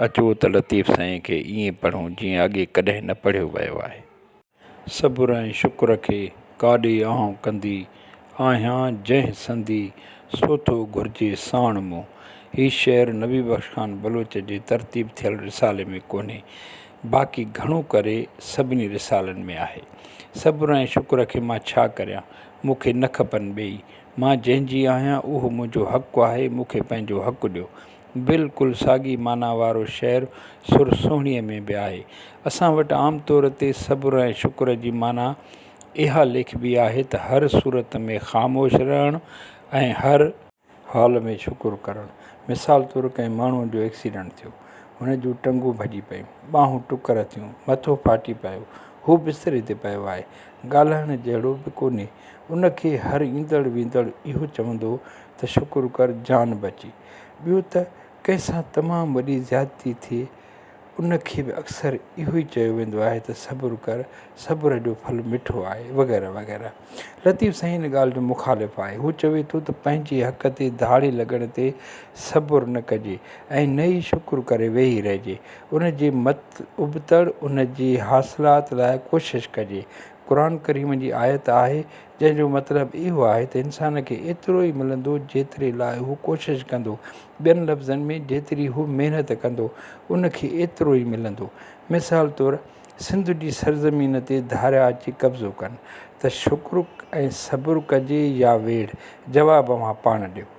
اچو ته لطيف سائين کي ائين پڙهون جيئن اڳي ڪڏهن نه پڙهيو ويو آهي. صبر ۽ شڪر کي ڪاڏي آئون ڪندي آهيان جنهن سندي سو ٿو گهرجي ساڻ مون. هي شعر نبي بخش خان بلوچ جي ترتيب ٿيل رسالي ۾ ڪونهي، باقي گهڻو ڪري سڀني رسالن ۾ آهي. صبر ۽ شڪر کي مان ڇا ڪريان، مون کي نه کپن ٻئي. مان جنهن جي آهيان اهو منهنجو حق آهي، مون کي پنهنجو حق ڏيو. بلڪل ساڳي معنيٰ وارو شعر سر سهڻيء ۾ به آهي. اسان وٽ عام طور تي صبر ۽ شڪر جي معنيٰ اها ليکبي آهي ته هر صورت ۾ خاموش رهڻ ۽ هر. حال ۾ شڪر ڪرڻ. مثال طور ڪنهن ماڻهوء جو ايڪسيڊنٽ ٿيو. هن جون ٽنگون ڀڄي پيون، ٻانهون ٽڪر ٿيون، مٿو ڦاٽي پيو. هو بستري تي پيو آهي. ڳالهائڻ جهڙو به ڪونهي. ان کي هر ايندڙ ويندڙ اهو چوندو ته شڪر ڪر جان بچي. ٻيو ته ڪنهن سان تمام وڏي زيادتي ٿئي ان کي به اڪثر اهو ئي چيو ويندو آهي ته صبر ڪر، صبر جو ڦل مٺو آهي وغيره وغيره. لطيف سائين ان ڳالهه جو مخالف آهي. هو چوي ٿو ته پنهنجي حق تي ڌاڙي لڳڻ تي صبر نه ڪجي ۽ نه ئي شڪر ڪري ويهي رهجي. ان جي مت ابتڙ ان جي حاصلات لاء ڪوشش ڪجي. قرآن ڪريم جي آيت آهي جنهن جو مطلب اهو آهي ته انسان کي ايترو ئي ملندو جيتري لاء هو ڪوشش ڪندو. ٻين لفظن ۾ جيتري هو محنت ڪندو ان کي ايترو ئي ملندو. مثال طور سنڌ جي سرزمين تي ڌاريا اچي قبضو ڪن ته شڪر ۽ صبر ڪجي يا ويڙهه؟ جواب اوهان پاڻ ڏيو.